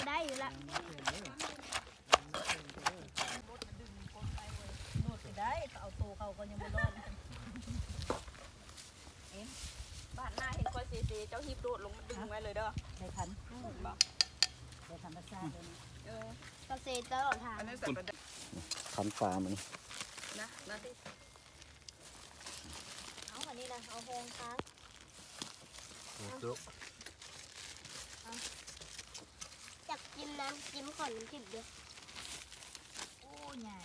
ບໍ່ໄດ້ຢູ່ລະ ໂດດໄດ້ ເອົາໂຕເຂົາກໍຍັງບໍ່ລອດ ເອີ ບາດໜ້າເຫັນຂ້ອຍເຊໆ ເຈົ້າຮີບໂດດລົງມາດຶງໄວ້ເລີຍເດີ ໄດ້ຄັນ ເຫັນບໍ່ ໄດ້ຄັນທຳມະຊາດເລີຍ ເອີ ເຂົາເຊຕະຫຼອດທາງ ຄັນປາມັນ ນະ ນະ ເອົາອັນນີ້ນະ ເອົາໂຮງຄ້າງ ຈັກຈິ້ມນ້ຳຈິ້ມຂອງນ້ຳທິບເດີ້ ໂອ້ ໃຫຍ່